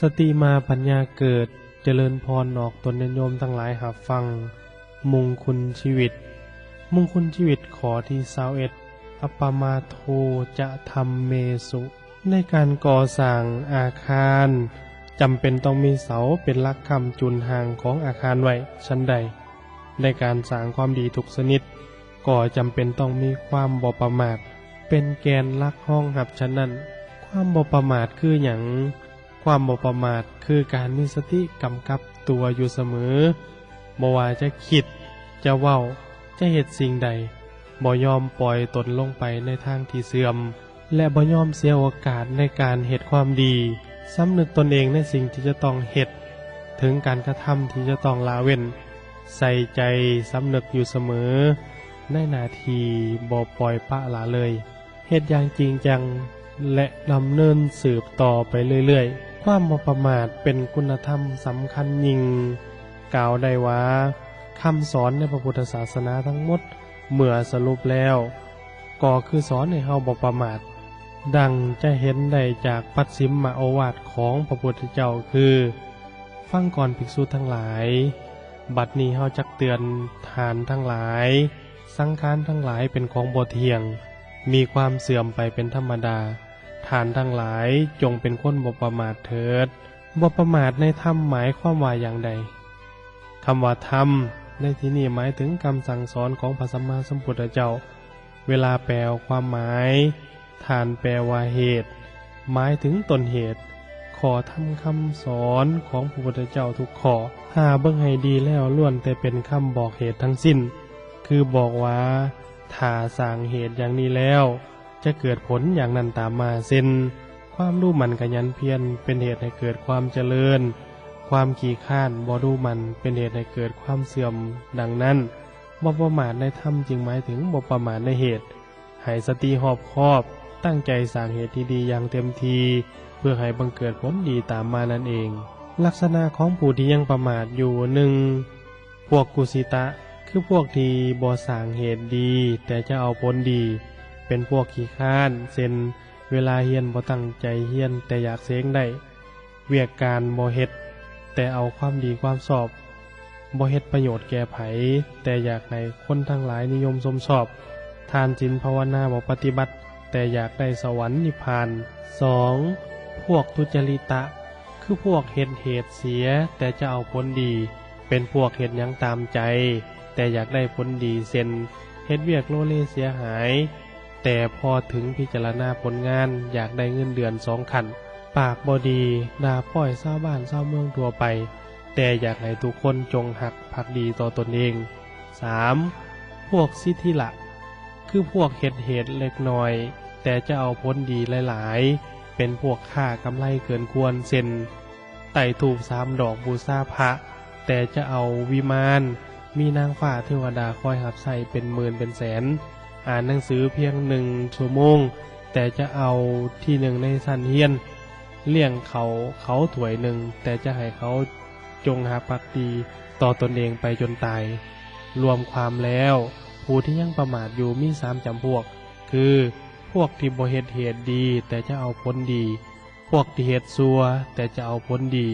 ສະຕິມາປັນຍາເກີດ, ຈະເລີນພອນອອກຕົນຍາດໂຍມທັງຫຼາຍຮັບຟັງ ມຸງຄຸນຊີວິດ, ມຸງຄຸນຊີວິດຂໍ້ທີຊາວເອັດ ອັບປະມາໂທຈະທຳເມສຸ. ໃນການກໍ່ສ້າງອາຄານ ຈຳເປັນຕ້ອງມີເສົາເປັນຫຼັກຄ້ຳຈຸນຮ່າງຂອງອາຄານໄວ້, ສັນໃດ ໃນການສ້າງຄວາມດີທຸກຊະນິດ ກໍຈຳເປັນຕ້ອງມີຄວາມບໍ່ປະໝາດ ເປັນແກນຫຼັກຮອງຮັບ. ສະນັ້ນ, ຄວາມບໍ່ປະໝາດຄືຫຍັງ? ຄວາມບໍ່ປະໝາດຄືການມີສະຕິກຳກັບຕົວຢູ່ສະເໝີ, ບໍ່ວ່າຈະຄິດ, ຈະເວົ້າ, ຈະເຮັດສິ່ງໃດ, ບໍ່ຍອມປ່ອຍຕົນລົງໄປໃນທາງທີ່ເສື່ອມ ແລະ ບໍ່ຍອມເສຍໂອກາດໃນການເຮັດຄວາມດີ, ສຳນຶກຕົນເອງໃນສິ່ງທີ່ຈະຕ້ອງເຮັດ, ເຖິງການກະທຳທີ່ຈະຕ້ອງລະເວັ້ນ, ໃສ່ໃຈສຳນຶກຢູ່ສະເໝີໃນໜ້າທີ່, ບໍ່ປ່ອຍປະລະເລີຍ, ເຮັດຢ່າງຈິງຈັງ ແລະ ດຳເນີນສືບຕໍ່ໄປເລື້ອຍໆ. ຄວາມບໍ່ປະໝາດເປັນຄຸນນະທຳສຳຄັນຍິ່ງ. ກ່າວໄດ້ວ່າ ຄຳສອນໃນພະພຸດທະສາສະໜາທັງໝົດ ເມື່ອສະຫຼຸບແລ້ວ ກໍຄືສອນໃຫ້ເຮົາບໍ່ປະໝາດ, ດັ່ງຈະເຫັນໄດ້ຈາກປັດສິມມະໂອວາດຂອງພະພຸດທະເຈົ້າ ຄື: ຟັງກ່ອນ ພິກສຸທັງຫຼາຍ, ບັດນີ້ເຮົາຈັກເຕືອນທ່ານທັງຫຼາຍ, ສັງຂານທັງຫຼາຍເປັນຂອງບໍ່ທ່ຽງ, ມີຄວາມເສື່ອມໄປເປັນທຳມະດາ. ທ່ານທັງຫຼາຍ ຈົ່ງເປັນຄົນບໍ່ປະໝາດເຖີດ. ບໍ່ປະໝາດໃນທຳໝາຍຄວາມວ່າຢ່າງໃດ? ຄຳວ່າທຳໃນທີ່ນີ້ໝາຍເຖິງຄຳສັ່ງສອນຂອງພະສຳມາສຳພຸດທະເຈົ້າ. ເວລາແປຄວາມໝາຍ, ທ່ານແປວ່າເຫດ, ໝາຍເຖິງຕົ້ນເຫດ. ຂໍ້ທຳຄຳສອນຂອງພະພຸດທະເຈົ້າທຸກຂໍ້, ຖ້າເບິ່ງໃຫ້ດີແລ້ວ ລ້ວນແຕ່ເປັນຄຳບອກເຫດທັງສິ້ນ, ຄືບອກວ່າ ຖ້າສ້າງເຫດຢ່າງນີ້ແລ້ວ ຈະເກີດຜົນຢ່າງນັ້ນຕາມມາ, ເຊັ່ນ ຄວາມດຸໝັ່ນຂະຫຍັນພຽນເປັນເຫດໃຫ້ເກີດຄວາມຈະເລີນ, ຄວາມຂີ້ຄ້ານບໍ່ດຸໝັ່ນເປັນເຫດໃຫ້ເກີດຄວາມເສື່ອມ. ດັ່ງນັ້ນ, ບໍ່ປະໝາດໃນທຳຈຶ່ງໝາຍເຖິງບໍ່ປະໝາດໃນເຫດ, ໃຫ້ສະຕິຮອບຄອບ, ຕັ້ງໃຈສ້າງເຫດທີ່ດີຢ່າງເຕັມທີ່ ເພື່ອໃຫ້ບັງເກີດຜົນດີຕາມມານັ້ນເອງ. ລັກສະນະຂອງຜູ້ທີ່ຍັງປະໝາດຢູ່, ໜຶ່ງ ພວກກຸສິຕະ ຄືພວກທີ່ບໍ່ສ້າງເຫດດີ ແຕ່ຈະເອົາຜົນດີ, ເປັນພວກຂີ້ຄ້ານ, ເຊັ່ນ ເວລາຮຽນບໍ່ຕັ້ງໃຈຮຽນ ແຕ່ຢາກເສັງໄດ້, ວຽກການບໍ່ເຮັດ ແຕ່ເອົາຄວາມດີຄວາມຊອບ, ບໍ່ເຮັດປະໂຫຍດແກ່ໃຜ ແຕ່ຢາກໃຫ້ຄົນທັງຫຼາຍນິຍົມຊົມຊອບ, ທານສິນພາວະນາບໍ່ປະຕິບັດ ແຕ່ຢາກໄດ້ສະຫວັນນິບພານ. ສອງ ພວກທຸຈະລິຕະ ຄືພວກເຮັດເຫດເສຍ ແຕ່ຈະເອົາຜົນດີ, ເປັນພວກເຮັດຫຍັງຕາມໃຈ ແຕ່ຢາກໄດ້ຜົນດີ, ເຊັ່ນ ເຮັດວຽກໂລເລເສຍຫາຍ ແຕ່ພໍເຖິງພິຈາລະນາຜົນງານ ຢາກໄດ້ເງິນເດືອນສອງຂັ້ນ, ປາກບໍ່ດີ, ດ່າປ້ອຍຊາວບ້ານຊາວເມືອງທົ່ວໄປ ແຕ່ຢາກໃຫ້ທຸກຄົນຈົ່ງຮັກພັກດີຕໍ່ຕົນເອງ. ສາມ ພວກສິດທິລະ ຄືພວກເຮັດເຫດເລັກນ້ອຍ ແຕ່ຈະເອົາຜົນດີຫຼາຍໆ, ເປັນພວກຄ້າກຳໄລເກີນຄວນ, ເຊັ່ນ ໄຕ້ທູບສາມດອກບູຊາພະ ແຕ່ຈະເອົາວິມານ ມີນາງຟ້າເທວະດາຄອຍຮັບໃຊ້ເປັນໝື່ນເປັນແສນ, ອ່ານໜັງສືພຽງໜຶ່ງຊົ່ວໂມງ ແຕ່ຈະເອົາທີໜຶ່ງໃນຊັ້ນຮຽນ, ລ້ຽງເຂົ້າເຂົາຖ້ວຍໜຶ່ງ ແຕ່ຈະໃຫ້ເຂົາ ຈົ່ງຮັກພັກດີຕໍ່ຕົນເອງໄປຈົນຕາຍ. ລວມຄວາມແລ້ວ, ຜູ້ທີ່ຍັງປະໝາດຢູ່ມີສາມຈຳພວກ, ຄື ພວກທີ່ບໍ່ເຮັດເຫດດີ ແຕ່ຈະເອົາຜົນດີ, ພວກທີ່ເຮັດຊົ່ວ ແຕ່ຈະເອົາຜົນດີ,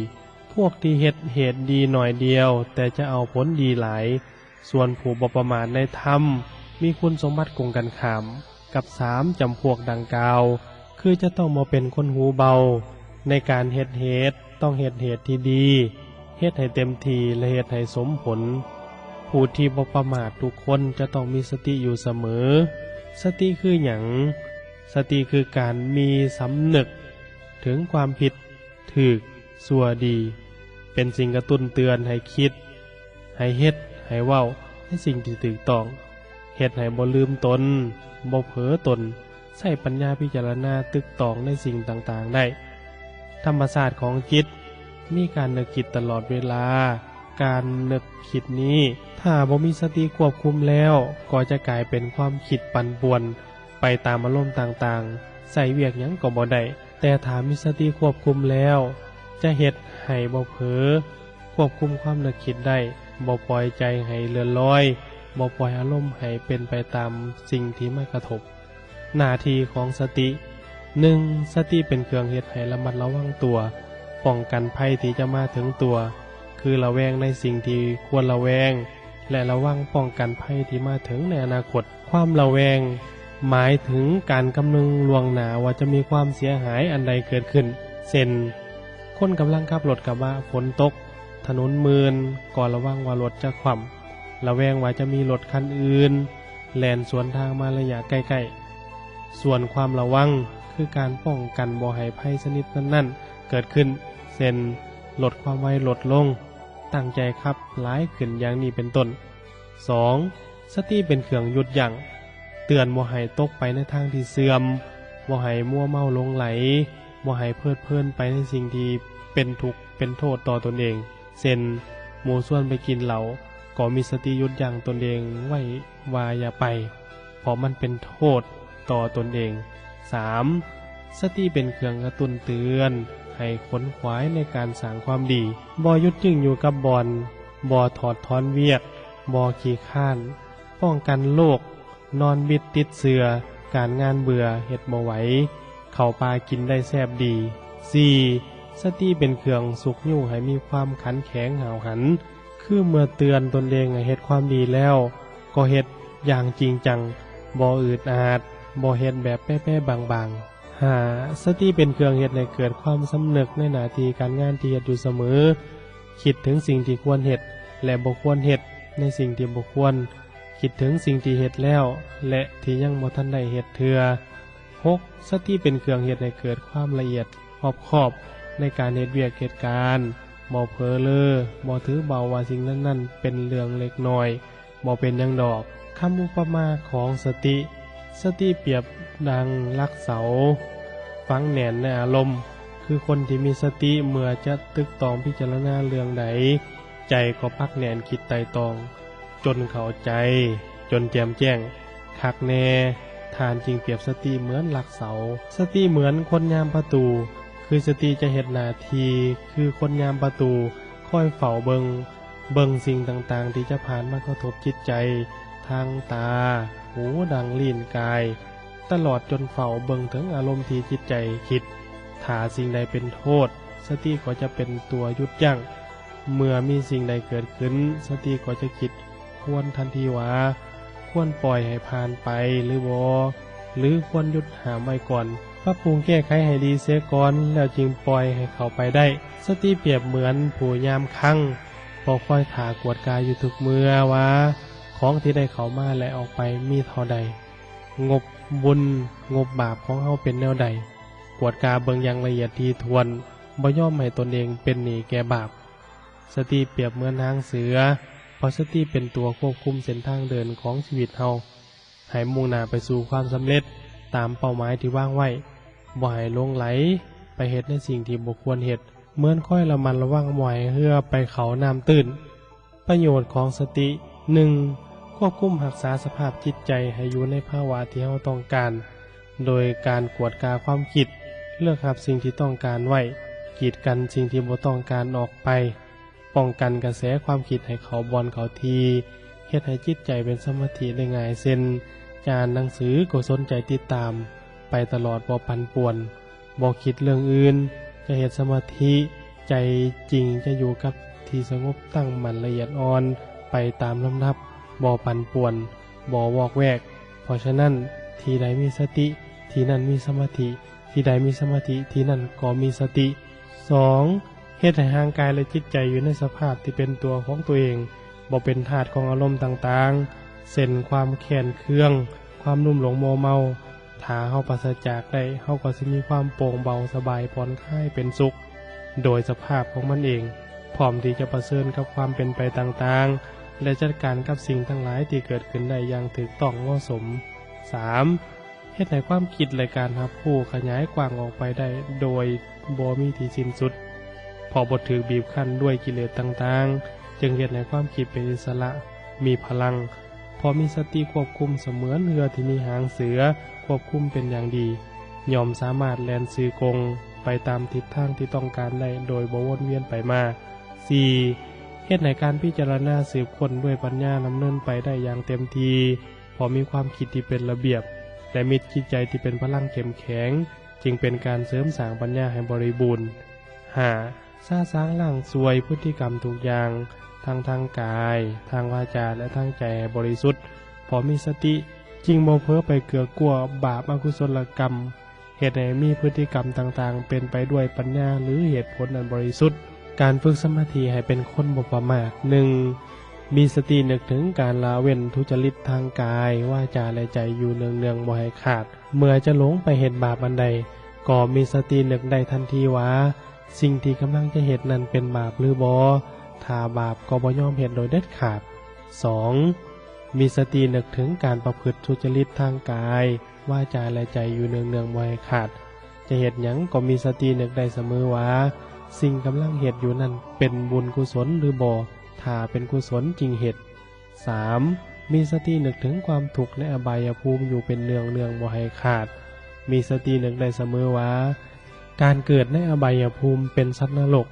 ພວກທີ່ເຮັດເຫດດີໜ້ອຍດຽວ ແຕ່ຈະເອົາຜົນດີຫຼາຍ. ສ່ວນຜູ້ບໍ່ປະໝາດໃນທຳ ມີຄຸນສົມບັດກົງກັນຂ້າມກັບສາມຈຳພວກດັ່ງກ່າວ, ຄືຈະຕ້ອງບໍ່ເປັນຄົນຫູເບົາໃນການເຮັດເຫດ, ຕ້ອງເຮັດເຫດທີ່ດີ, ເຮັດໃຫ້ເຕັມທີ່ ແລະ ເຮັດໃຫ້ສົມຜົນ. ຜູ້ທີ່ບໍ່ປະໝາດທຸກຄົນຈະຕ້ອງມີສະຕິຢູ່ສະເໝີ. ສະຕິຄືຫຍັງ? ສະຕິຄືການມີສຳນຶກເຖິງຄວາມຜິດ ຖືກ, ຊົ່ວ, ດີ, ເປັນສິ່ງກະຕຸ້ນເຕືອນໃຫ້ຄິດ, ໃຫ້ເຮັດ, ໃຫ້ເວົ້າໃນສິ່ງທີ່ຖືກຕ້ອງ, ເຮັດໃຫ້ບໍ່ລືມຕົນ, ບໍ່ເຜີຕົນ, ໃຊ້ປັນຍາພິຈາລະນາຕຶກຕອງໃນສິ່ງຕ່າງໆໄດ້. ທຳມະຊາດຂອງຈິດມີການນຶກຄິດຕະຫຼອດເວລາ. ການນຶກຄິດນີ້ ຖ້າບໍ່ມີສະຕິຄວບຄຸມແລ້ວ, ກໍຈະກາຍເປັນຄວາມຄິດປັ່ນປ່ວນໄປຕາມອາລົມຕ່າງໆ, ໃຊ້ວຽກຫຍັງກໍບໍ່ໄດ້. ແຕ່ຖ້າມີສະຕິຄວບຄຸມແລ້ວ ຈະເຮັດໃຫ້ບໍ່ເຜີ, ຄວບຄຸມຄວາມນຶກຄິດໄດ້, ບໍ່ປ່ອຍໃຈໃຫ້ເລື່ອນລອຍ, ບໍ່ປ່ອຍອາລົມໃຫ້ເປັນໄປຕາມສິ່ງທີ່ມາກະທົບ. ໜ້າທີ່ຂອງສະຕິ, ໜຶ່ງ ສະຕິເປັນເຄື່ອງເຮັດໃຫ້ລະມັດລະວັງຕົວ, ປ້ອງກັນໄພທີ່ຈະມາເຖິງຕົວ, ຄືລະແວງໃນສິ່ງທີ່ຄວນລະແວງ ແລະ ລະວັງປ້ອງກັນໄພທີ່ມາເຖິງໃນອະນາຄົດ. ຄວາມລະແວງໝາຍເຖິງການຄຳນຶງລ່ວງໜ້າວ່າຈະມີຄວາມເສຍຫາຍອັນໃດເກີດຂຶ້ນ, ເຊັ່ນ ຄົນກຳລັງຂັບລົດກະບະ, ຝົນຕົກ, ຖະໜົນມື່ນ, ກໍລະວັງວ່າລົດຈະຄວ່ຳ, ລະແວງວ່າຈະມີລົດຄັນອື່ນແລ່ນສວນທາງມາໄລຍະໃກ້ໆ. ສ່ວນຄວາມລະວັງ ຄືການປ້ອງກັນບໍ່ໃຫ້ໄພຊະນິດນັ້ນໆເກີດຂຶ້ນ, ເຊັ່ນ ລົດຄວາມໄວລົດລົງ, ຕັ້ງໃຈຂັບຫຼາຍຂຶ້ນ ຢ່າງນີ້ເປັນຕົ້ນ. ສອງ, ສະຕິເປັນເຄື່ອງຢຸດຢັ້ງ, ເຕືອນບໍ່ໃຫ້ຕົກໄປໃນທາງທີ່ເສື່ອມ, ບໍ່ໃຫ້ມົວເມົາຫຼົງໄຫຼ, ບໍ່ໃຫ້ເພີດເພີນໄປໃນສິ່ງທີ່ເປັນທຸກເປັນໂທດຕໍ່ຕົນເອງ, ເຊັ່ນ ໝູ່ຊວນໄປກິນເຫຼົ້າ, ກໍມີສະຕິຢຸດຢັ້ງຕົນເອງໄວ້ວ່າຢ່າໄປ, ເພາະມັນເປັນໂທດຕໍ່ຕົນເອງ. ສາມ, ສະຕິເປັນເຄື່ອງກະຕຸ້ນເຕືອນໃຫ້ຂົນຂວາຍໃນການສ້າງຄວາມດີ, ບໍ່ຢຸດຢັ້ງຢູ່ກັບບ່ອນ, ບໍ່ຖອດຖອນວຽກ, ບໍ່ຂີ້ຄ້ານ, ປ້ອງກັນໂລກ ນອນບິດຕິດເຊື້ອ, ການງານເບື່ອ, ເຮັດບໍ່ໄຫວ, ເຂົ້າປ່າກິນໄດ້ແຊບດີ. ສີ່, ສະຕິເປັນເຄື່ອງຊຸກຍູ້ໃຫ້ມີຄວາມຂັນແຂງຫ້າວຫັນ, ຄືເມື່ອເຕືອນຕົນເອງໃຫ້ເຮັດຄວາມດີແລ້ວ, ກໍເຮັດຢ່າງຈິງຈັງ, ບໍ່ອືດອາດ, ບໍ່ເຮັດແບບແປໆບາງໆ. ຫ້າ, ສະຕິເປັນເຄື່ອງເຮັດໃຫ້ເກີດຄວາມສຳນຶກໃນໜ້າທີ່ການງານທີ່ເຮັດຢູ່ສະເໝີ, ຄິດເຖິງສິ່ງທີ່ຄວນເຮັດ ແລະ ບໍ່ຄວນເຮັດ, ໃນສິ່ງທີ່ບໍ່ຄວນ, ຄິດເຖິງສິ່ງທີ່ເຮັດແລ້ວ ແລະ ທີ່ຍັງບໍ່ທັນໄດ້ເຮັດເທື່ອ. ຫົກ, ສະຕິເປັນເຄື່ອງເຮັດໃຫ້ເກີດຄວາມລະອຽດຮອບຄອບໃນການເຮັດວຽກເຮັດການ, ບໍ່ເຜີເລີ, ບໍ່ຖືເບົາວ່າສິ່ງນັ້ນໆເປັນເລື່ອງເລັກນ້ອຍ, ບໍ່ເປັນຫຍັງດອກ. ຄຳອຸປະມາຂອງສະຕິ, ສະຕິປຽບດັ່ງຫຼັກເສົາຝັງແໜ້ນໃນອາລົມ, ຄືຄົນທີ່ມີສະຕິເມື່ອຈະຕຶກຕອງພິຈາລະນາເລື່ອງໃດ, ໃຈກໍປັກແໜ້ນຄິດໄຕ່ຕອງ ຈົນເຂົ້າໃຈ, ຈົນແຈ່ມແຈ້ງຄັກແນ່, ທ່ານຈຶ່ງປຽບສະຕິເໝືອນຫຼັກເສົາ. ສະຕິເໝືອນຄົນຍາມປະຕູ, ຄືສະຕິຈະເຮັດໜ້າທີ່ຄືຄົນຍາມປະຕູ, ຄອຍເຝົ້າເບິ່ງ, ເບິ່ງສິ່ງຕ່າງໆທີ່ຈະຜ່ານມາກະທົບຈິດໃຈ, ທາງຕາ, ຫູ, ດັງ, ລີ້ນ, ກາຍ, ຕະຫຼອດຈົນເຝົ້າເບິ່ງເຖິງອາລົມທີ່ຈິດໃຈຄິດ. ຖ້າສິ່ງໃດເປັນໂທດ, ສະຕິກໍຈະເປັນຕົວຢຸດຢັ້ງ. ເມື່ອມີສິ່ງໃດເກີດຂຶ້ນ, ສະຕິກໍຈະຄິດຄວນທັນທີວ່າ ຄວນປ່ອຍໃຫ້ຜ່ານໄປຫຼືບໍ່, ຫຼືຄວນຢຸດຫ້າມໄວ້ກ່ອນ, ປັບປຸງແກ້ໄຂໃຫ້ດີເສຍກ່ອນ, ແລ້ວຈຶ່ງປ່ອຍໃຫ້ເຂົ້າໄປໄດ້. ສະຕິປຽບເໝືອນຜູ້ຍາມຄັງ, ເຝົ້າຄອຍຖ້າກວດກາຢູ່ທຸກເມື່ອວ່າ ຂອງທີ່ໄດ້ເຂົ້າມາ ແລະ ອອກໄປມີເທົ່າໃດ, ງົບບຸນ, ງົບບາບຂອງເຮົາເປັນແນວໃດ, ກວດກາເບິ່ງຢ່າງລະອຽດຖີ່ຖ້ວນ, ບໍ່ຍອມໃຫ້ຕົນເອງເປັນໜີ້ແກ່ບາບ. ສະຕິປຽບເໝືອນຫາງເສືອ, ເພາະສະຕິເປັນຕົວຄວບຄຸມເສັ້ນທາງເດີນຂອງຊີວິດເຮົາ, ໃຫ້ມຸ່ງໜ້າໄປສູ່ຄວາມສຳເລັດຕາມເປົ້າໝາຍທີ່ວາງໄວ້, ບໍ່ໃຫ້ຫຼົງໄຫຼໄປເຮັດໃນສິ່ງທີ່ບໍ່ຄວນເຮັດ, ເໝືອນຄອຍລະມັດລະວັງບໍ່ໃຫ້ເຮືອໄປເຂົ້ານ້ຳຕື້ນ. ປະໂຫຍດຂອງສະຕິ, ໜຶ່ງ, ຄວບຄຸມຮັກສາສະພາບຈິດໃຈໃຫ້ຢູ່ໃນພາວະທີ່ເຮົາຕ້ອງການ, ໂດຍການກວດກາຄວາມຄິດ, ເລືອກຮັບສິ່ງທີ່ຕ້ອງການໄວ້, ກີດກັນສິ່ງທີ່ບໍ່ຕ້ອງການອອກໄປ, ປ້ອງກັນກະແສຄວາມຄິດໃຫ້ເຂົ້າບ່ອນເຂົ້າທີ່, ເຮັດໃຫ້ຈິດໃຈເປັນສະມາທິໄດ້ງ່າຍ, ເຊັ່ນ ຈະອ່ານໜັງສືກໍສົນໃຈຕິດຕາມໄປຕະຫຼອດ, ບໍ່ປັ່ນປ່ວນ, ບໍ່ຄິດເລື່ອງອື່ນ, ຈະເຮັດສະມາທິ, ໃຈຈິງຈະຢູ່ກັບທີ່ສະຫງົບ, ຕັ້ງໝັ້ນ, ລະອຽດອ່ອນໄປຕາມລຳດັບ, ບໍ່ປັ່ນປ່ວນ, ບໍ່ວອກແວກ. ເພາະສະນັ້ນ, ທີ່ໃດມີສະຕິ, ທີ່ນັ້ນມີສະມາທິ, ທີ່ໃດມີສະມາທິ, ທີ່ນັ້ນກໍມີສະຕິ. ສອງ, ເຮັດໃຫ້ຮ່າງກາຍ ແລະ ຈິດໃຈຢູ່ໃນສະພາບທີ່ເປັນຕົວຂອງຕົວເອງ, ບໍ່ເປັນທາດຂອງອາລົມຕ່າງໆ ເຊັ່ນ ຄວາມແຄ້ນເຄືອງ, ຄວາມລຸ່ມຫຼົງມົວເມົາ. ຖ້າເຮົາປາສະຈາກໄດ້, ເຮົາກໍຊິມີຄວາມໂປ່ງເບົາ, ສະບາຍ, ຜ່ອນຄາຍ, ເປັນສຸກ ໂດຍສະພາບຂອງມັນເອງ, ພ້ອມທີ່ຈະປະເຊີນກັບຄວາມເປັນໄປຕ່າງໆ ແລະ ຈັດການກັບສິ່ງທັງຫຼາຍທີ່ເກີດຂຶ້ນໄດ້ຢ່າງຖືກຕ້ອງເໝາະສົມ. ສາມ, ເຮັດໃຫ້ຄວາມຄິດ ແລະ ການຮັບຮູ້ຂະຫຍາຍກວ້າງອອກໄປໄດ້ໂດຍບໍ່ມີທີ່ສິ້ນສຸດ, ເພາະບໍ່ຖືກບີບຄັ້ນດ້ວຍກິເລດຕ່າງໆ, ຈຶ່ງເຮັດໃຫ້ຄວາມຄິດເປັນອິດສະຫຼະ, ມີພະລັງ, ເພາະມີສະຕິຄວບຄຸມສະເໝືອນເຮືອທີ່ມີຫາງເສືອຄວບຄຸມເປັນຢ່າງດີ, ຍ່ອມສາມາດແລ່ນຊື່ກົງໄປຕາມທິດທາງທີ່ຕ້ອງການໄດ້ໂດຍບໍ່ວົນວຽນໄປມາ. ສີ່, ເຮັດໃຫ້ການພິຈາລະນາສືບຄົ້ນດ້ວຍປັນຍາດຳເນີນໄປໄດ້ຢ່າງເຕັມທີ່, ເພາະມີຄວາມຄິດທີ່ເປັນລະບຽບ ແລະ ມີຈິດໃຈທີ່ເປັນພະລັງເຂັ້ມແຂງ, ຈຶ່ງເປັນການເສີມສ້າງປັນຍາໃຫ້ບໍລິບູນ. ຫ້າ ຊະຊາງລ້າງຊ່ວຍພຶດຕິກຳທຸກຢ່າງ ທັງທາງກາຍ, ທາງວາຈາ ແລະ ທາງໃຈໃຫ້ບໍລິສຸດ. ເພາະມີສະຕິ ຈຶ່ງບໍ່ເຜີໄປເກືອກວບາບອະກຸສົນລະກຳ, ເຮັດໃຫ້ມີພຶດຕິກຳຕ່າງໆເປັນໄປດ້ວຍປັນຍາ ຫຼື ເຫດຜົນອັນບໍລິສຸດ. ການຝຶກສະມາທິໃຫ້ເປັນຄົນບໍ່ປະໝາດ. ໜຶ່ງ ມີສະຕິນຶກເຖິງການລະເວັ້ນທຸຈະລິດທາງກາຍ, ວາຈາ ແລະ ໃຈຢູ່ເນື່ອງໆບໍ່ໃຫ້ຂາດ. ເມື່ອຈະຫຼົງໄປເຮັດບາບອັນໃດ, ກໍມີສະຕິນຶກໄດ້ທັນທີວ່າ ສິ່ງທີ່ກຳລັງຈະເຮັດນັ້ນເປັນບາບຫຼືບໍ່. ຖ້າບາບກໍບໍ່ຍອມເຮັດໂດຍເດັດຂາດ. ສອງ ມີສະຕິນຶກເຖິງການປະພຶດສຸຈະລິດທາງກາຍ, ວາຈາ ແລະ ໃຈຢູ່ເນື່ອງໆບໍ່ໃຫ້ຂາດ. ຈະເຮັດຫຍັງກໍມີສະຕິນຶກໄດ້ສະເໝີວ່າ ສິ່ງກຳລັງເຮັດຢູ່ນັ້ນເປັນບຸນກຸສົນຫຼືບໍ່. ຖ້າເປັນກຸສົນຈຶ່ງເຮັດ. ສາມ ມີສະຕິນຶກເຖິງຄວາມທຸກໃນອະບາຍຍະພູມຢູ່ເປັນເນື່ອງໆບໍ່ໃຫ້ຂາດ. ມີສະຕິນຶກໄດ້ສະເໝີວ່າ ການເກີດໃນອະບາຍຍະພູມເປັນສັດນະລົກ,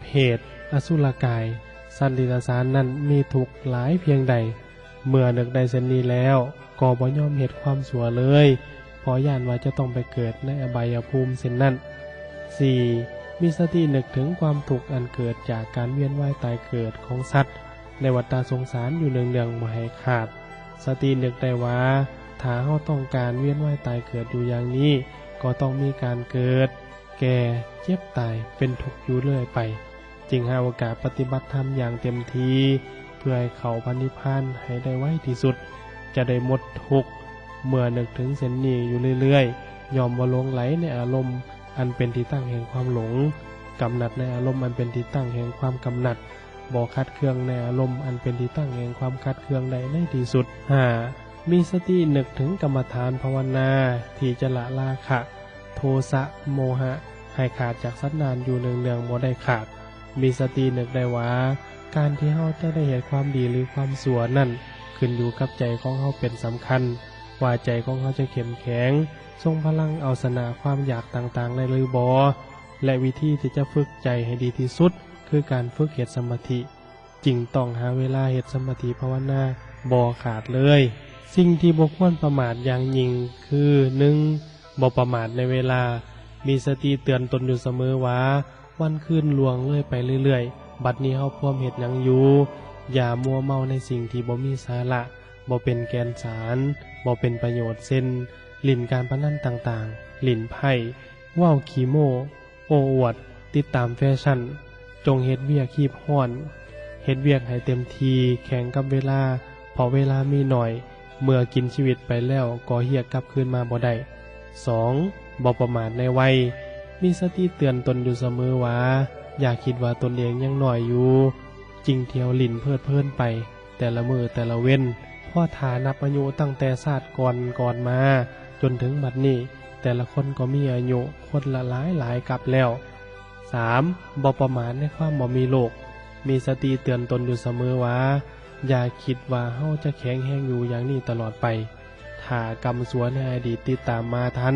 ເຜດ, ອະສຸລະກາຍ, ສັດເດຍລະສານນັ້ນມີທຸກຫຼາຍພຽງໃດ. ເມື່ອນຶກໄດ້ເຊັ່ນນີ້ແລ້ວ ກໍບໍ່ຍອມເຮັດຄວາມຊົ່ວເລີຍ, ເພາະຢ້ານວ່າຈະຕ້ອງໄປເກີດໃນອະບາຍຍະພູມເຊັ່ນນັ້ນ. ສີ່ ມີສະຕິນຶກເຖິງຄວາມທຸກອັນເກີດຈາກການວຽນວ່າຍຕາຍເກີດຂອງສັດໃນວັດຕະສົງສານຢູ່ເນື່ອງໆບໍ່ໃຫ້ຂາດ. ສະຕິນຶກໄດ້ວ່າ ຖ້າເຮົາຕ້ອງການວຽນວ່າຍຕາຍເກີດຢູ່ຢ່າງນີ້ ກໍຕ້ອງມີການເກີດ, ແກ່, ເຈັບ, ຕາຍ, ເປັນທຸກຢູ່ເລື້ອຍໄປ. ຈຶ່ງຫາໂອກາດປະຕິບັດທຳຢ່າງເຕັມທີ່ ເພື່ອໃຫ້ເຂົ້າພະນິບພານໃຫ້ໄດ້ໄວທີ່ສຸດ, ຈະໄດ້ໝົດທຸກ. ເມື່ອນຶກເຖິງເຊັ່ນນີ້ຢູ່ເລື້ອຍໆ, ຍ່ອມບໍ່ຫຼົງໄຫຼໃນອາລົມອັນເປັນທີ່ຕັ້ງແຫ່ງຄວາມຫຼົງ, ກຳໜັດໃນອາລົມອັນເປັນທີ່ຕັ້ງແຫ່ງຄວາມກຳໜັດ, ບໍ່ຂັດເຄືອງໃນອາລົມອັນເປັນທີ່ຕັ້ງແຫ່ງຄວາມຂັດເຄືອງໄດ້ໃນທີ່ສຸດ. ຫ້າ ມີສະຕິນຶກເຖິງກຳມະຖານພາວະນາທີ່ຈະລະລາຄະ, ໂທສະ, ໂມຫະ ໃຫ້ຂາດຈາກສັນດານຢູ່ເນື່ອງໆບໍ່ໄດ້ຂາດ. ມີສະຕິນຶກໄດ້ວ່າ ການທີ່ເຮົາຈະໄດ້ເຮັດຄວາມດີ ຫຼື ຄວາມຊົ່ວນັ້ນ ຂຶ້ນຢູ່ກັບໃຈຂອງເຮົາເປັນສຳຄັນ, ວ່າໃຈຂອງເຮົາຈະເຂັ້ມແຂງ, ຊົງພະລັງເອົາຊະນະຄວາມຢາກຕ່າງໆໄດ້ຫຼືບໍ່ ແລະ ວິທີທີ່ຈະຝຶກໃຈໃຫ້ດີທີ່ສຸດ ຄືການຝຶກເຮັດສະມາທິ. ຈຶ່ງຕ້ອງຫາເວລາເຮັດສະມາທິພາວະນາບໍ່ຂາດເລີຍ. ສິ່ງທີ່ບໍ່ຄວນປະໝາດຢ່າງຍິ່ງຄື ໜຶ່ງ ບໍ່ປະໝາດໃນເວລາ. ມີສະຕິເຕືອນຕົນຢູ່ສະເໝີວ່າ ວັນຄືນລ່ວງເລີຍໄປເລື້ອຍໆ, ບັດນີ້ເຮົາພວມເຮັດຫຍັງຢູ່? ຢ່າມົວເມົາໃນສິ່ງທີ່ບໍ່ມີສາລະ, ບໍ່ເປັນແກ່ນສານ, ບໍ່ເປັນປະໂຫຍດ ເຊັ່ນ ຫຼິ້ນການພະນັນຕ່າງໆ, ຫຼິ້ນໄພ້, ເວົ້າຂີ້ໂມ້, ໂອ້ອວດ, ຕິດຕາມແຟຊັ່ນ. ຈົ່ງເຮັດວຽກຮີບຮ້ອນ, ເຮັດວຽກໃຫ້ເຕັມທີ່, ແຂ່ງກັບເວລາ, ເພາະເວລາມີໜ້ອຍ, ເມື່ອກິນຊີວິດໄປແລ້ວກໍຮຽກກັບຄືນມາບໍ່ໄດ້. ສອງ ບໍ່ປະໝາດໃນໄວ. ມີສະຕິເຕືອນຕົນຢູ່ສະເໝີວ່າ ຢ່າຄິດວ່າຕົນເອງຍັງນ້ອຍຢູ່, ຈຶ່ງທ່ຽວຫຼິ້ນເພີດເພີນໄປແຕ່ລະມື້ແຕ່ລະເວັນ. ເພາະຖ້ານັບອາຍຸຕັ້ງແຕ່ຊາດກ່ອນໆມາ ຈົນເຖິງບັດນີ້, ແຕ່ລະຄົນກໍມີອາຍຸຄົນລະຫຼາຍໆກັບແລ້ວ. ສາມ ບໍ່ປະໝາດໃນຄວາມບໍ່ມີໂລກ. ມີສະຕິເຕືອນຕົນຢູ່ສະເໝີວ່າ ຢ່າຄິດວ່າເຮົາຈະແຂງແຮງຢູ່ຢ່າງນີ້ຕະຫຼອດໄປ. ຖ້າກຳຊົ່ວໃນອະດີດຕິດຕາມມາທັນ,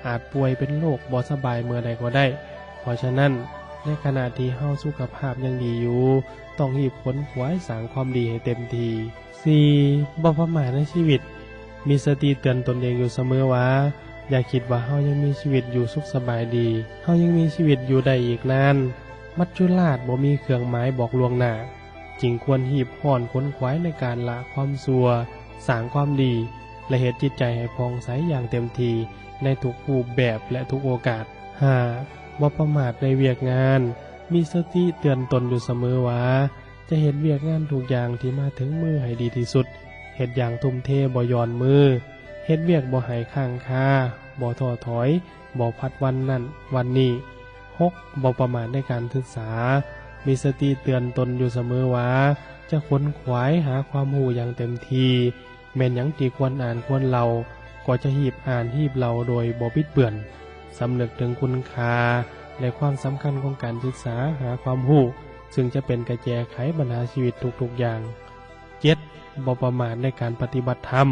ອາດປ່ວຍເປັນໂລກບໍ່ສະບາຍເມື່ອໃດກໍໄດ້. ເພາະສະນັ້ນ, ໃນຂະນະທີ່ເຮົາສຸຂະພາບຍັງດີຢູ່, ຕ້ອງຮີບຂົນຂວາຍສ້າງຄວາມດີໃຫ້ເຕັມທີ່. ສີ່ ບໍ່ປະໝາດໃນຊີວິດ. ມີສະຕິເຕືອນຕົນເອງຢູ່ສະເໝີວ່າ ຢ່າຄິດວ່າເຮົາຍັງມີຊີວິດຢູ່ສຸກສະບາຍດີ, ເຮົາຍັງມີຊີວິດຢູ່ໄດ້ອີກນານ. ມັດຈຸລາດບໍ່ມີເຄື່ອງໝາຍບອກລ່ວງໜ້າ, ຈຶ່ງຄວນຮີບຮ້ອນຂົນຂວາຍໃນການລະຄວາມຊົ່ວ, ສ້າງຄວາມດີ ແລະ ເຮັດຈິດໃຈໃຫ້ຜ່ອງໃສຢ່າງເຕັມທີ່ໃນທຸກຮູບແບບ ແລະ ທຸກໂອກາດ. ຫ້າ ບໍ່ປະໝາດໃນວຽກງານ. ມີສະຕິເຕືອນຕົນຢູ່ສະເໝີວ່າ ຈະເຮັດວຽກງານທຸກຢ່າງທີ່ມາເຖິງມືໃຫ້ດີທີ່ສຸດ, ເຮັດຢ່າງທຸ່ມເທບໍ່ຢ່ອນມື, ເຮັດວຽກບໍ່ໃຫ້ຄ້າງຄາ, ບໍ່ທໍ້ຖອຍ, ບໍ່ພັດວັນນັ້ນວັນນີ້. ຫົກ ບໍ່ປະໝາດໃນການສຶກສາ. ມີສະຕິເຕືອນຕົນຢູ່ສະເໝີວ່າ ຈະຂົນຂວາຍຫາຄວາມຮູ້ຢ່າງເຕັມທີ່, ແມ່ນຫຍັງທີ່ຄວນອ່ານຄວນເລົ່າ ກໍຈະຮີບອ່ານຮີບເລົ່າໂດຍບໍ່ບິດເບືອນ. ສຳນຶກເຖິງຄຸນຄ່າ ແລະ ຄວາມສຳຄັນຂອງການສຶກສາຫາຄວາມຮູ້, ຊຶ່ງຈະເປັນກະແຈໄຂບັນຫາຊີວິດທຸກໆຢ່າງ. ເຈັດ ບໍ່ປະໝາດໃນການປະຕິບັດທຳ.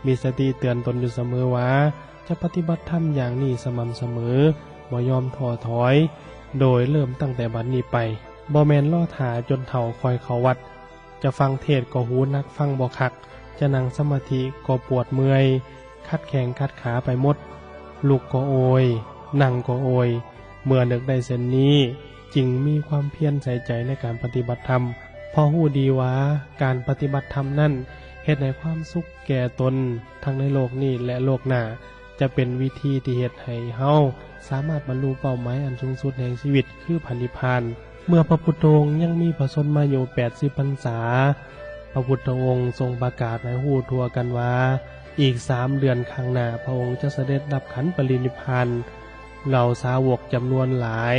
ມີສະຕິເຕືອນຕົນຢູ່ສະເໝີວ່າ ຈະປະຕິບັດທຳຢ່າງນີ້ສະໝ່ຳສະເໝີ, ບໍ່ຍອມທໍ້ຖອຍ, ໂດຍເລີ່ມຕັ້ງແຕ່ບັດນີ້ໄປ. ບໍ່ແມ່ນລໍຖ້າຈົນເຖົ້າຄ່ອຍເຂົ້າວັດ. ຈະຟັງເທດກໍຫູໜັກຟັງບໍ່ຄັກ, ຈະນັ່ງສະມາທິກໍປວດເມື່ອຍ, ຂັດແຂ້ງຂັດຂາໄປໝົດ. ລຸກກໍໂອຍ, ນັ່ງກໍໂອຍ, ເມື່ອນຶກໄດ້ເຊັ່ນນີ້ ຈຶ່ງມີຄວາມພຽນໃສ່ໃຈໃນການປະຕິບັດທຳ, ເພາະຮູ້ດີວ່າການປະຕິບັດທຳນັ້ນເຮັດໃຫ້ຄວາມສຸກແກ່ຕົນທັງໃນໂລກນີ້ ແລະ ໂລກໜ້າ, ຈະເປັນວິທີທີ່ເຮັດໃຫ້ເຮົາສາມາດບັນລຸເປົ້າໝາຍອັນສູງສຸດແຫ່ງຊີວິດ ຄືພະນິບພານ. ເມື່ອພະພຸດທະອົງຍັງມີພະຊົນມາຍຸແປດສິບພັນສາ, ພະພຸດທະອົງຊົງປະກາດໃຫ້ຮູ້ທົ່ວກັນວ່າ ອີກສາມເດືອນຂ້າງໜ້າ ພະອົງຈະສະເດັດດັບຂັນປະລິນິບພານ. ເຫຼົ່າສາວົກຈຳນວນຫຼາຍ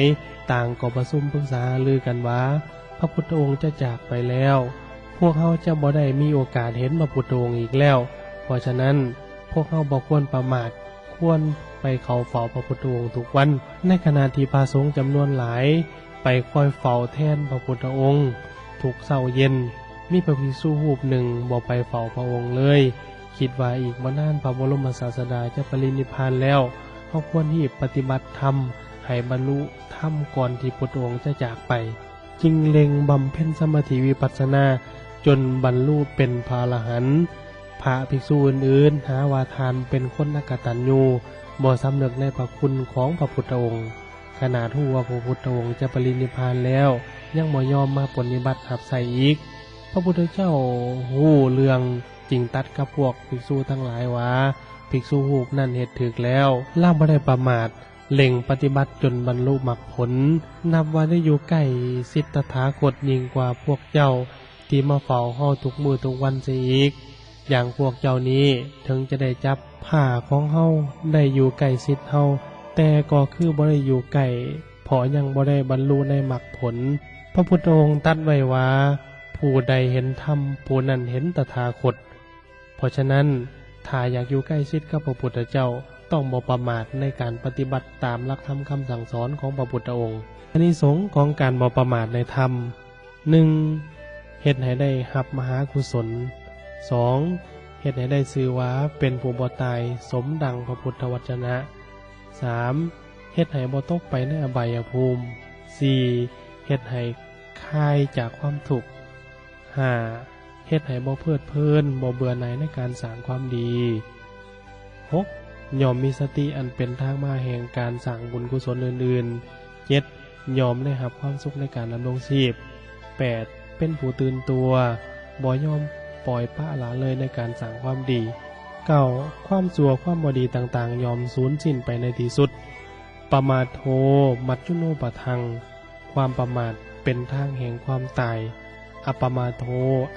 ຕ່າງກໍປະຊຸມປຶກສາຫາລືກັນວ່າ ພະພຸດທະອົງຈະຈາກໄປແລ້ວ, ພວກເຮົາຈະບໍ່ໄດ້ມີໂອກາດເຫັນພະພຸດທະອົງອີກແລ້ວ. ເພາະສະນັ້ນ, ພວກເຮົາບໍ່ຄວນປະໝາດ, ຄວນໄປເຂົ້າເຝົ້າພະພຸດທະອົງທຸກວັນ. ໃນຂະນະທີ່ພະສົງຈຳນວນຫຼາຍໄປຄອຍເຝົ້າແທນພະພຸດທະອົງທຸກເຊົ້າເຢັນ, ມີພະພິກສຸຮູບໜຶ່ງບໍ່ໄປເຝົ້າພະອົງເລີຍ, ຄິດວ່າອີກບໍ່ນານພະບໍລົມສາດສະດາຈະປະລິນິບພານແລ້ວ, ເຮົາຄວນຮີບປະຕິບັດທຳໃຫ້ບັນລຸທຳກ່ອນທີ່ພຸດທະອົງຈະຈາກໄປ. ຈຶ່ງເລັ່ງບຳເພັນສະມາທິວິປັດສະນາຈົນບັນລຸເປັນພະອະລະຫັນ. ພະພິກສຸອື່ນໆຫາວ່າທ່ານເປັນຄົນອະກະຕັນຍູ, ບໍ່ສຳນຶກໃນພະຄຸນຂອງພະພຸດທະອົງ. ຂະໜາດຮູ້ວ່າພະພຸດທະອົງຈະປະລິນິບພານແລ້ວ, ຍັງບໍ່ຍອມມາປະນິບັດຮັບໃຊ້ອີກ. ພະພຸດທະເຈົ້າຮູ້ເລື່ອງ, ຈຶ່ງຕັດກັບພວກພິກສຸທັງຫຼາຍວ່າ, ພິກສຸຮູບນັ້ນເຮັດຖືກແລ້ວ, ລາວບໍ່ໄດ້ປະໝາດ, ເລັ່ງປະຕິບັດຈົນບັນລຸມັກຜົນ, ນັບວ່າໄດ້ຢູ່ໃກ້ຊິດຕະຖາຄົດຍິ່ງກວ່າພວກເຈົ້າທີ່ມາເຝົ້າເຮົາທຸກມື້ທຸກວັນເສຍອີກ. ຢ່າງພວກເຈົ້ານີ້ ເຖິງຈະໄດ້ຈັບຜ້າຂອງເຮົາ, ໄດ້ຢູ່ໃກ້ຊິດເຮົາ, ແຕ່ກໍຄືບໍ່ໄດ້ຢູ່ໃກ້, ເພາະຍັງບໍ່ໄດ້ບັນລຸໃນມັກຜົນ. ພະພຸດທະອົງຕັດໄວ້ວ່າ, ຜູ້ໃດເຫັນທຳ, ຜູ້ນັ້ນເຫັນຕະຖາຄົດ. ເພາະສະນັ້ນ, ຖ້າຢາກຢູ່ໃກ້ຊິດກັບພະພຸດທະເຈົ້າ, ຕ້ອງບໍ່ປະໝາດໃນການປະຕິບັດຕາມຫຼັກທຳຄຳສັ່ງສອນຂອງພະພຸດທະອົງ. ອານິສົງຂອງການບໍ່ປະໝາດໃນທຳ, ໜຶ່ງ ເຮັດໃຫ້ໄດ້ຮັບມະຫາກຸສົນ, ສອງ ເຮັດໃຫ້ໄດ້ຊື່ວ່າເປັນຜູ້ບໍ່ຕາຍສົມດັ່ງພະພຸດທະວັດຈະນະ, ສາມ ເຮັດໃຫ້ບໍ່ຕົກໄປໃນອະບາຍຍະພູມ, ສີ່ ເຮັດໃຫ້ຄາຍຈາກຄວາມທຸກ, ຫ້າ ເຮັດໃຫ້ບໍ່ເພີດເພີນ, ບໍ່ເບື່ອໜ່າຍໃນການສ້າງຄວາມດີ. ຫົກ ຍ່ອມມີສະຕິອັນເປັນທາງມາແຫ່ງການສ້າງບຸນກຸສົນອື່ນໆ. ເຈັດ ຍ່ອມໄດ້ຮັບຄວາມສຸກໃນການດຳລົງຊີບ. ແປດ ເປັນຜູ້ຕື່ນຕົວ, ບໍ່ຍອມປ່ອຍປະລະເລີຍໃນການສ້າງຄວາມດີ. ເກົ້າ ຄວາມຊົ່ວຄວາມບໍ່ດີຕ່າງໆ ຍ່ອມສູນສິ້ນໄປໃນທີ່ສຸດ. ປະມາໂທ ມັດຈຸໂນປະທັງ. ຄວາມປະໝາດເປັນທາງແຫ່ງຄວາມຕາຍ. ອະປະມາໂທ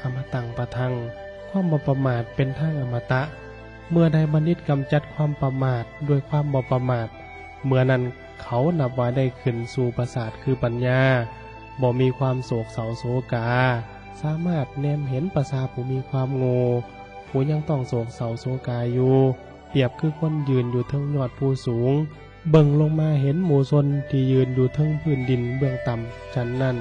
ອະມະຕັງປະທັງ. ຄວາມບໍ່ປະໝາດເປັນທາງອະມະຕະ. ເມື່ອໃດບັນດິດກຳຈັດຄວາມປະໝາດດ້ວຍຄວາມບໍ່ປະໝາດ, ເມື່ອນັ້ນເຂົານັບວ່າໄດ້ຂຶ້ນສູ່ປາສາດຄືປັນຍາ, ບໍ່ມີຄວາມໂສກເສົ້າໂສກາ, ສາມາດແນມເຫັນປະຊາຜູ້ມີຄວາມໂງ່, ຜູ້ຍັງຕ້ອງໂສກເສົ້າໂສກາຢູ່, ປຽບຄືຄົນຢືນຢູ່ເທິງຍອດພູສູງ, ເບິ່ງລົງມາເຫັນໝູ່ຊົນທີ່ຢືນຢູ່ເທິງພື້ນດິນເບື້ອງຕ່ຳຊັ້ນນັ້ນ.